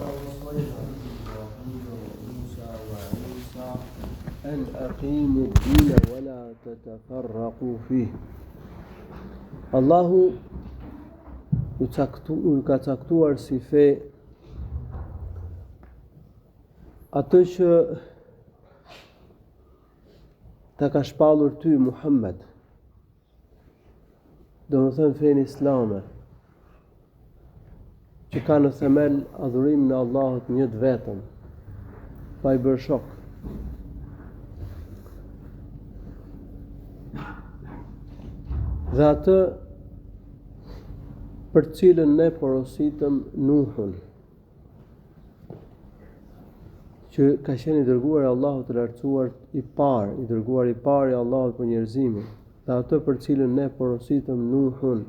ووصينا إبراهيم وموسى وعيسى أن أقيموا الدين ولا تتفرقوا فيه Allahu ju, caktu, ju ka caktuar si fe atë që ta ka shpallur ty Muhammed Domethënë fenë islame, që ka në themel adhurimin e Allahut një të vetëm, pa i bërë shok. Dhe atë për të cilën ne porositëm Nuhun, që ka qenë i dërguar i Allahut të lartësuar i parë, i dërguar i parë i Allahut për njerëzimin, dhe atë për të cilën ne porositëm Nuhun,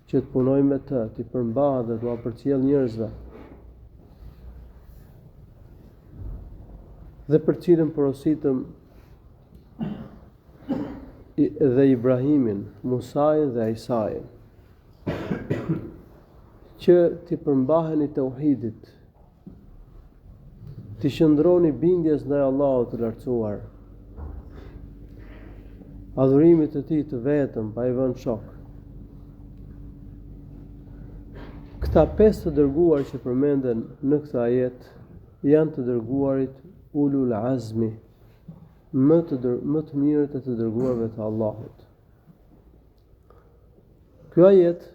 që të punojë me të, t'i përmbahet dhe t'ua përcjellë njerëzve. Dhe për të cilën porositëm dhe Ibrahimin, Musain dhe Isain. Që t'i përmbaheni teuhidit, t'i qëndroni bindjes ndaj Allahut të lartësuar, adhurimit të tij të vetëm, pa i vënë shok. Këta pesë të dërguar që përmenden në këtë ajet, janë të dërguarit ulul azmi, më të, dër, më të mirët e të dërguarve të Allahut. Ky ajet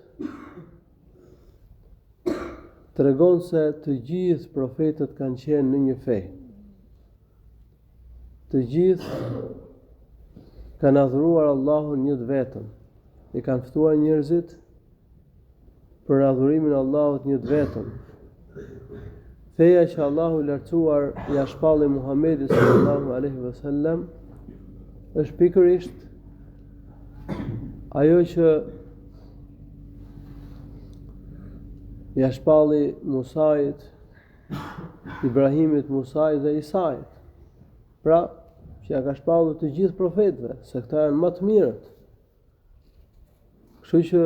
tregon se të gjithë profetët kanë qenë në një fe. Të gjithë kanë adhuruar Allahun një të vetëm. I kanë ftuar njerëzit për adhurimin e Allahut një të vetëm. Feja që Allahu i lartësuar ia shpalli Muhamedit sallallahu alaihi wasallam është pikërisht ajo që ia shpalli Musait, Ibrahimit, Musait dhe Isait. Pra, që ia ka shpallur të gjithë profetëve, se këta janë më të mirët. Kështu që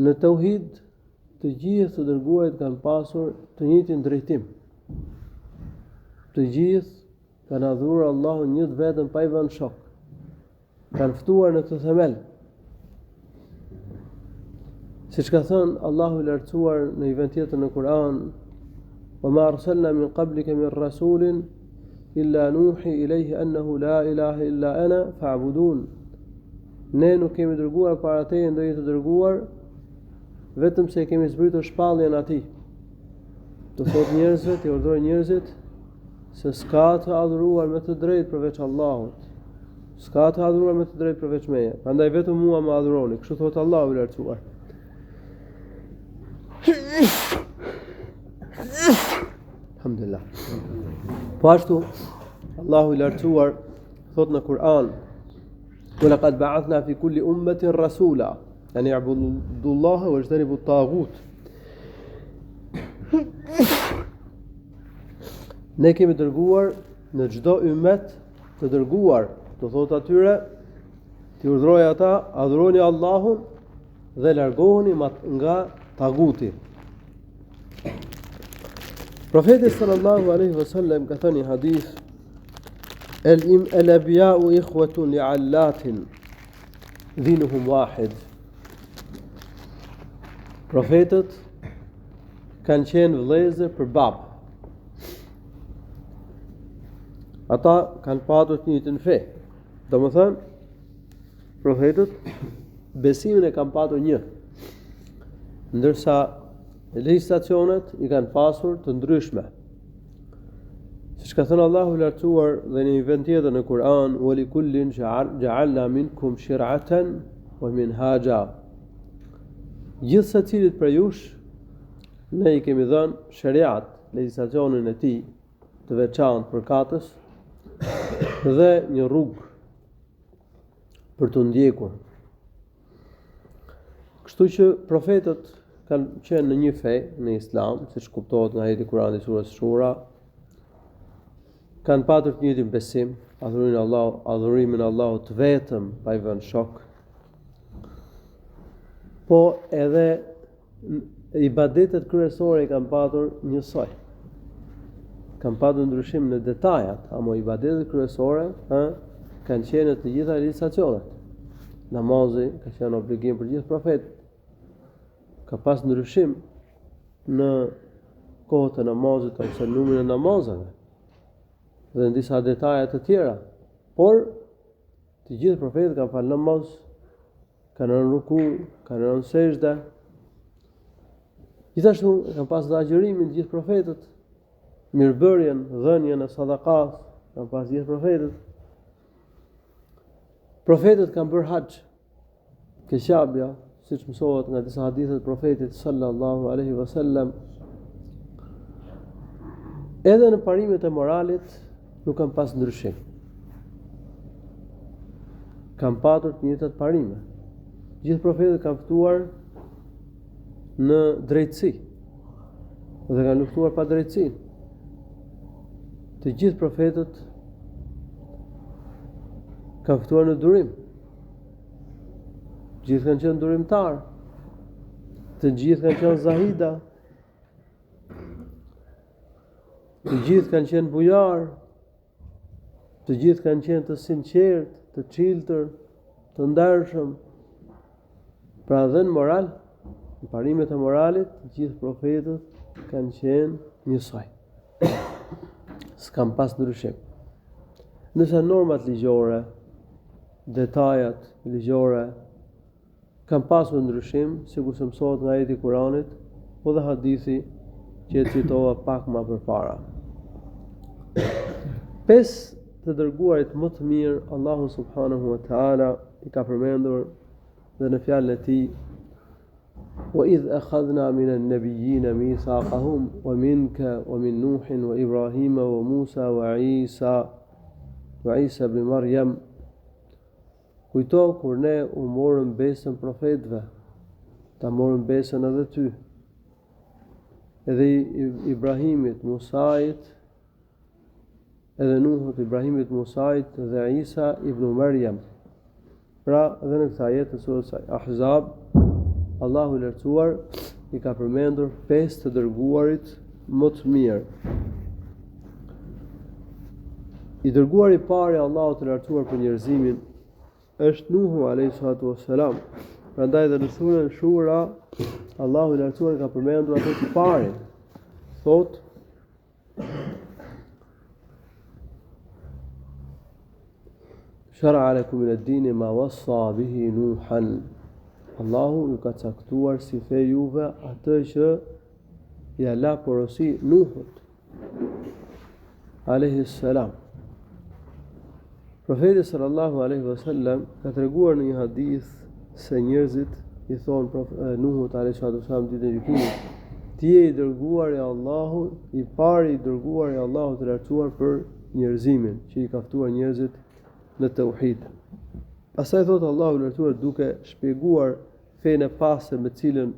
në teuhid të gjithë të dërguarit kanë pasur të njëjtin drejtim. Të gjithë kanë adhuruar Allahun një të vetëm pa i vënë shok. Kanë ftuar në këtë themel. Siç ka thënë Allahu i lartësuar në një vend tjetër në Kur'an, "Wa ma arsalna min qablika min rasulin illa nuhi ilayhi annahu la ilaha illa ana fa'budun." Ne nuk kemi dërguar para teje ndonjë të dërguar, vetëm se i kemi zbritur shpalljen atij. T'u thotë njerëzve, t'i urdhërojë njerëzit se s'ka të adhuruar me të drejtë përveç Allahut. S'ka të adhuruar me të drejtë përveç meje. Prandaj vetëm mua më adhuroni. Kështu thotë Allahu i lartësuar. Alhamdulillah. Po ashtu Allahu i lartësuar thotë në Kur'an: "Wa laqad ba'athna fi kulli ummatin rasula an i'budu Allaha wajtanibu at-taghut." Ne kemi dërguar në çdo ymmet të dërguar, t'u thotë atyre, t'i urdhërojë ata, adhuroni Allahun dhe largohuni nga taguti. Profeti sallallahu alaihi wasallam ka thënë një hadith El im el anbiya'u ikhwatun li 'allatin dinuhum wahid. Profetët kanë qenë vëllezër për babë. Ata kanë patur të njëjtën fe. Domethënë, profetët besimin e kanë patur një. Ndërsa legjislacionet i kanë pasur të ndryshme. Siç ka thënë Allahu i lartësuar dhe në një vend tjetër në Kur'an, "Wa li kullin ja'alna minkum shir'atan wa minhaja." Gjithsecilit prej jush ne i kemi dhënë sheriat, legjislacionin e tij të veçantë përkatës dhe një rrugë për t'u ndjekur. Kështu që profetët kanë qenë në një fe, në Islam, siç kuptohet nga ajeti i Kuranit surës Shura, kanë patur të njëjtin besim, adhurimin e Allahut, adhurimin e Allahut të vetëm, pa i vënë shok. Po edhe. Ibadetet kryesore i kanë patur njësoj. Kanë patur ndryshim në detajat, ama ibadetet kryesore, ë, kanë qenë në të gjitha legjislacionet. Namazi ka qenë obligim për gjithë profetët. Ka pas ndryshim në kohët e namazit ose numrin e namazeve dhe në disa detaje të tjera. Por të gjithë profetët kanë falë namaz, kanë rënë ruku, kanë rënë sexhde. Gjithashtu kanë pas dhe agjërimin të gjithë profetët, mirëbërjen, dhënien e sadakas, kanë pas gjithë profetët. Profetët kanë bërë haxh, Te Qabja, siç mësohet nga disa hadithe të profetit sallallahu alaihi wasallam, edhe në parimet e moralit nuk kanë pas ndryshim. Kanë patur të njëjtat parime. Gjithë profetët kanë ftuar në drejtësi dhe kanë luftuar padrejtësinë. Të gjithë profetët kanë ftuar në durim. Gjithë kanë qenë durimtarë. Të gjithë kanë qenë zahida. Të gjithë kanë qenë bujarë. Të gjithë kanë qenë të sinqertë, të çiltër, të ndershëm. Pra dhe në moral, në parimet e moralit, të gjithë profetët kanë qenë njësoj. S'kanë pas ndryshim. Ndërsa normat ligjore, detajat ligjore kanë pasur ndryshim, sikurse mësohet nga ajeti i Kuranit, po dhe hadithi që e citova pak ma përpara. Pesë të dërguarit më të mirë, Allahu subhanahu wa ta'ala i ka përmendur dhe në fjalën e tij Wa idh akhadhna min an-nabiyyin mithaqahum wa minka wa min Nuhin wa Ibrahima wa Musa wa Isa wa Isa ibn Maryam Kujto kur ne u morëm besën profetëve, ta morëm besën edhe ty, edhe Ibrahimit, Musait, edhe Nuhut, Ibrahimit, Musait dhe Isa ibn Maryam. Pra, dhe në këtë ajet të surës Ahzab, Allahu i lartësuar i ka përmendur pesë të dërguarit më të mirë. I dërguari i parë i Allahut të lartësuar për njerëzimin është Nuhu alayhi salatu wassalam. Prandaj dhe në surën Shura Allahu i lartësuar ka përmendur atë të parin. Thotë Shara'a lakum min ad-dini ma wassa bihi Nuhan. Allahu ju ka caktuar si fe juve atë që ia la porosi Nuhut alayhi salam. Profeti sallallahu alaihi wasallam ka treguar në një hadith se njerëzit i thonë Nuhut alaihi salatu wasallam ditën e gjykimit, ti je i dërguari i Allahut, i pari i dërguar i Allahut të lartësuar për njerëzimin, që i ka ftuar njerëzit në tauhid. Pastaj thotë Allahu i lartësuar duke shpjeguar fenë e pastër me të cilën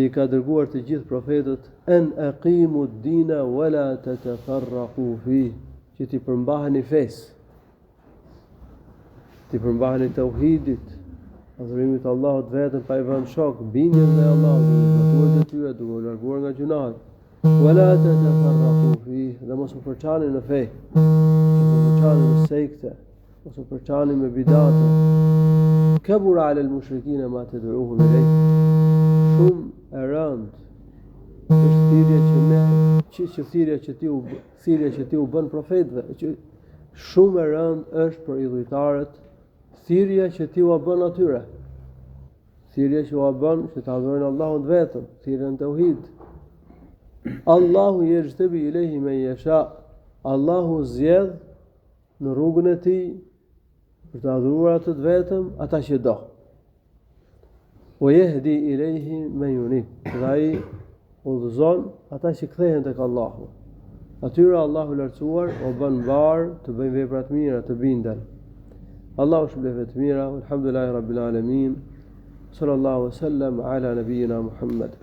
i ka dërguar të gjithë profetët en aqimu ad-dina wa la tatafarraqu fi që t'i përmbaheni fesë t'i përmbaheni tauhidit adhurimit të Allahut vetëm pa i vënë shok bindjes ndaj Allahut duke zbatuar detyrat duke u larguar nga gjynahet wa la tatafarraqu fi dhe mos u përçani në fe mos u përçani në sekte Mos u përçani me bidate. Kebura alel mushrikine ma ted'uhum ilejh. Shumë e rëndë është thirrja që ne që që thirrja që ti u thirrja që ti u bën profetëve, që shumë e rëndë është për idhujtarët thirrja që ti ua bën atyre. Thirrja që ua bën që ta adhurojnë Allahun vetëm, thirrja në tauhid. Allahu jexhtebi ilejhi men jesha. Allahu zgjedh në rrugën e tij për të adhuruar atë të vetëm, ata që do. Wa yahdi ilayhi man yunib. Dhe ai udhëzon ata që kthehen tek Allahu. Atyre Allahu i lartësuar u bën mbarë të bëjnë vepra të mira, të binden. Allahu ju shpërbleftë të mira, alhamdulillahi rabbil alamin. Sallallahu wasallam ala nabiyyina Muhammad.